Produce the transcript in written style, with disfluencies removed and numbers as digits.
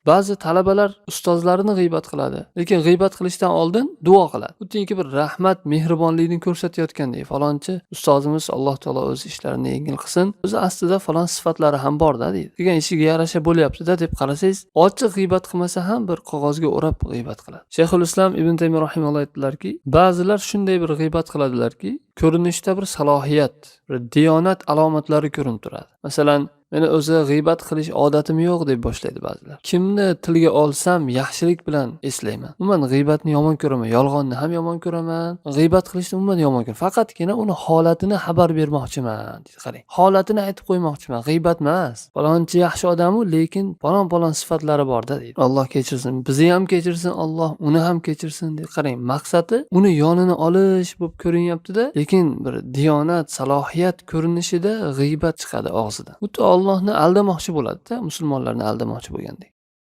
Ba'zi talabalar ustozlarini g'iybat qiladi, lekin g'iybat qilishdan oldin duo qiladi. Xuddiki bir rahmat, mehribonlikni ko'rsatayotgandek. Falonchi ustozimiz, Alloh taolo o'z ishlarini yengil qilsin, o'zi aslida falon sifatlari ham borda deydi. Degan ishiga yarasha bo'lyapti-da deb qarasangiz, ochiq g'iybat qilmasa ham bir qog'ozga o'rab g'iybat qiladi. Shayxul Islom Ibn Taymiy rahimahulloh aytdilarki, ba'zilar shunday bir g'iybat qiladilarki, ko'rinishda bir salohiyat, bir diyonat alomatlari ko'rinib turadi. Masalan, meni o'zi g'iybat qilish odatim yo'q deb boshlaydi ba'zilar. Kimni tilga olsam yaxshilik bilan eslayman. Umuman g'iybatni yomon ko'raman, yolg'onni ham yomon ko'raman. G'iybat qilishni umuman yomon ko'raman. Faqatgina uni holatini xabar bermoqchiman deydi. Qarang. Holatini aytib qo'ymoqchiman, g'iybat emas. Falonchi yaxshi odam-u, lekin falon falon sifatlari bor-da deydi. Alloh kechirsin, bizni ham kechirsin, Alloh uni ham kechirsin deydi. Qarang, maqsadi uni yonini olish bo'lib ko'rinyapti-da, lekin bir diyonat, salohiyat ko'rinishida g'iybat chiqadi og'zidan. Xuddi Allohni aldamoqchi bo'ladi-da, musulmonlarni aldamoqchi bo'lgandek.